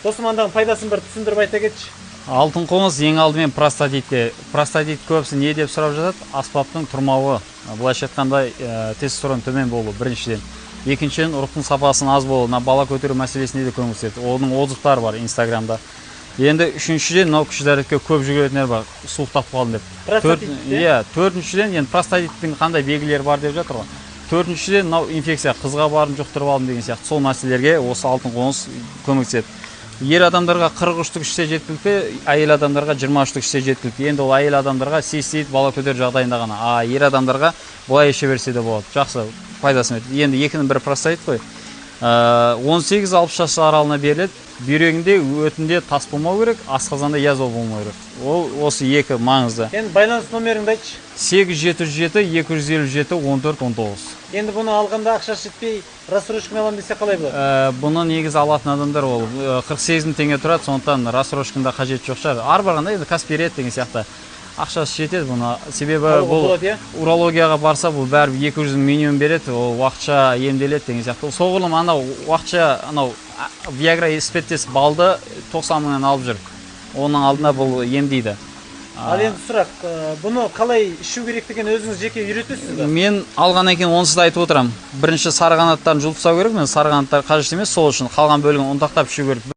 Досым, андағы пайдасын бір түсіндіріп айта кетші. Алтын қоңыз ең алдымен простатитке. Простатит көбісі не деп сұрап жатады? Аспаптың тұрмауы, былайша айтқанда, тестостерон төмен болу біріншіден. Екіншіден, ұрықтың сапасының аз болуы, мына бала көтеру мәселесіне де көмектеседі. Оның отзывтары бар инстаграмда. Енді үшіншіден, мынау кіші дәретке көп жүгіретіндер бар, суықтап қалдым деп. Простатит, иә? Иә, төртіншіден, енді простатиттің қандай белгілері бар деп жатыр ғой. Төртіншіден, мынау инфекция, қызға бардым, жұқтырып алдым деген сияқты, сол мәселелерге осы алтын қоңыз көмектеседі. Ер адамдарға 40 штук ішсе жеткілікті, әйел адамдарға 20 штук ішсе жеткілікті. Енді ол әйел адамдарға цистит, бала көтеру жағдайында ғана, а ер адамдарға былай іше берсе де болады, жақсы пайдасын береді. Енді екінің бірі простатит қой. 18-60 жас аралығына беріледі. Бүйрегінде, өтінде тас болмау керек, асқазанда язва болмау керек. Ол осы екі маңызды. Енді байланыс номеріңді айтшы. 8707 257 14 19. Енді бұны алғанда ақшасы жетпей, рассрочкамен аламын десе, қалай болады? Бұны негізі алатын адамдар ол 48 мың теңге тұрады, сондықтан рассрочканың да қажеті жоқ шығар. Ары барғанда енді Каспи Ред деген сияқты ақшасы жетеді бұны, себебі Алуға бұл болады, иә? Урологияға барса, бұл бәрібір 200 мың минимум береді, ол уақытша емделеді деген сияқты. Соғұрлым анау уақытша анау виагра іспеттес балды 90 мыңнан алып жүр, оның алдына бұл емдейді. Ал енді сұрақ, бұны қалай ішу керектігін өзіңіз жеке үйретесіз бе? Мен алғаннан кейін онсыз да айтып отырамын. Бірінші сары қанаттарын жұлып тастау керек. Мен сары қанаттар қажет емес, сол үшін қалған бөлігін ұнтақтап ішу керек.